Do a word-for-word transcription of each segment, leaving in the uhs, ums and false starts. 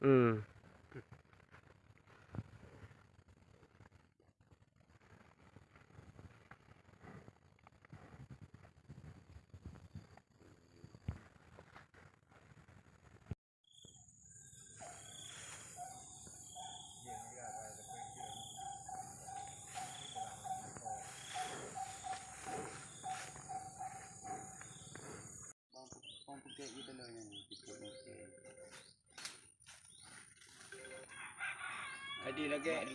Hmm. Adi lagèe,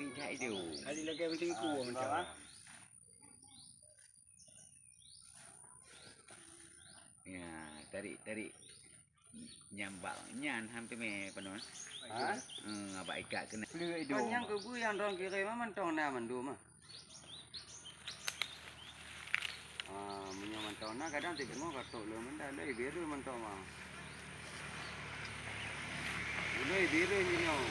adi lagèe penting ku macam. Ya, tarik, tarik. Nyang bak nyan han teumé penuh. Ha? Hmm, abak ikat keunan. Kan nyang keubeue nyang droe kirém mantong na mandum ah. Ah, meunyoe mantong na kadang teudeungoe ka trok lom mantong, lé biru mantong mah. Ulôi biru meunyoe.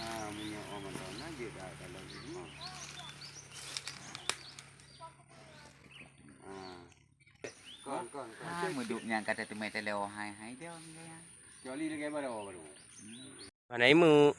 Ah, meunyoe oh mantong na jeuet dah kalau teudeungoe. Ah. Kon, kon, kon. Ah, meuduek nyang ka tateumé teuleue hai, hai dong ya. Kecuali lagèe baroe, baroe. Mana imeuk?